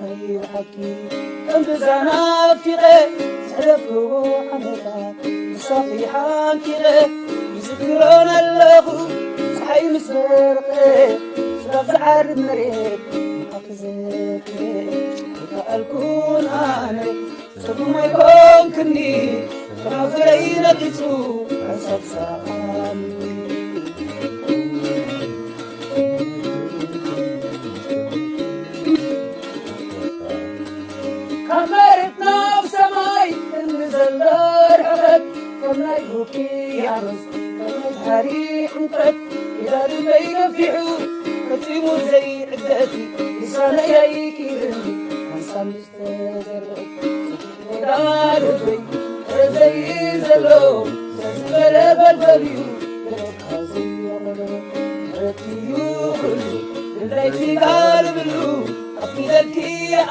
ኣይብሓቂ እምብዛ ናፊቐ ዘሕለፍክዎ ዓመታት ምሳኺ ሓንኪቐ ይዝክሮን ኣለኹ ፀሓይ ምስ በረቐ ስራብ ዝዓርብ መሬት ንዓኺ ዘክረ ኣይከኣልኩን ኣነ ሰጉም ኣይኮንክኒ ከናፍረይ ነቒጹ ሓንሳብ ሰኣኒ ካብ መሬት ናብ ሰማይ ክንዲ ዘሎ ርሕቀት ከም ናይ ውቅያኖስ ከም ናይ ባሕሪ ዕምቀት ኢዳ ልበይ ነፊሑ ፈጺሙ ዘይዕገት ልሳነይ ኣይኪርን ሓንሳብ ዝተዘርግሐት ሜዳ ልበይ ረዘይ ዘሎ ዘዝበለ በልበል እዩ ብረትካ ዘይወረዶ ብረት እዩ ኩሉ ድላይትካ ልብሉ ኣብ ፊደልኪ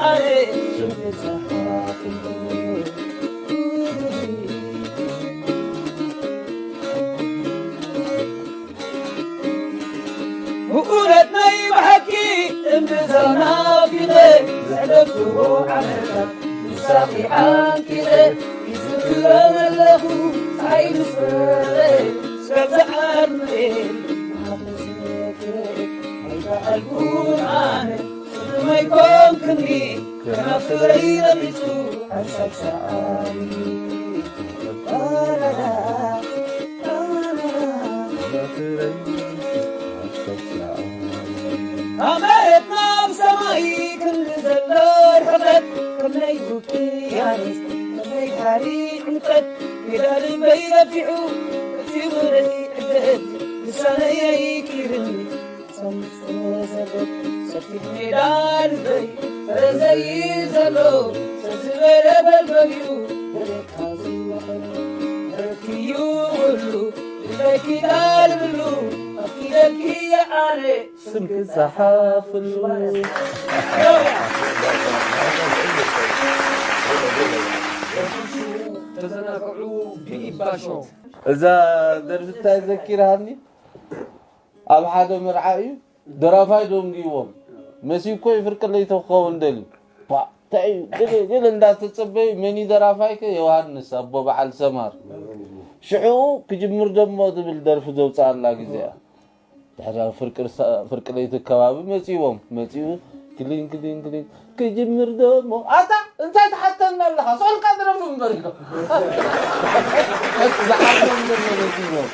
ኣነ ሽም ዝጸሓፍሉ ብእውነት ናይ ብሓቂ እምብዛ ናፊቐ ዘሕለፍክዎ ዓመታት ምሳኺ ሓንኪቐ ይዝክረን ኣለኹ ፀሓይ ምስ በረቐ ስጋብ ዝዓርብ መሬት ንዓኺ ዝዘክረ ኣይከኣልኩን ኣነ ስጉም ኣይኮንክኒ ከናፍረይ ነቒጹ ሓንሳብ ሰኣኒ ካብ መሬት ናብ ሰማይ ክንዲ ዘሎ ርሕቀት ከም ናይ ውቅያኖስ ከም ናይ ባሕሪ ዕምቀት ሜዳ ልበይ ነፊሑ ፈጺሙ ዘይዕገት ልሳነይ ኣይኪርን ሰፊሕ ሜዳ ልበይ ረዘይ ዘሎ ሰዝበለ በልበልዩ ብረካ ዝወኸሉ ረክዩ ኩሉ ድላይኪ ዳልብሉ ኣኪደልኪ ኣነ ስምኪ ዝሓፍሉ ተዘናግዑ ብኢባሾ እዛ ደርፊ እንታይ ዘኪርሃኒ ኣብ ሓደ መርዓ እዩ ደራፋይ ደንጉይዎም መሲኮ ፍርቂ ለይቲ ክኸውን ደልዩ እንታይ ገለ ገለ እንዳተጸበዩ መኒ ደራፋይከ ዮሃንስ ኣቦ በዓል ሰማር ሽዑ ክጅምር ደሞ ዝብል ደርፊ ዘውፅኣላ ግዜ እያ ድሕሪ ፍርቂ ለይቲ ከባቢ መፂዎም መፂኡ ክሊን ክሊን ክሊን ክጅምር ደሞ ኣታ እንታይ ትሓተና ኣለኻ ሶልካ ድረፍ እምበር ኢሎ ዝሓቶም ደሞ መፂዎም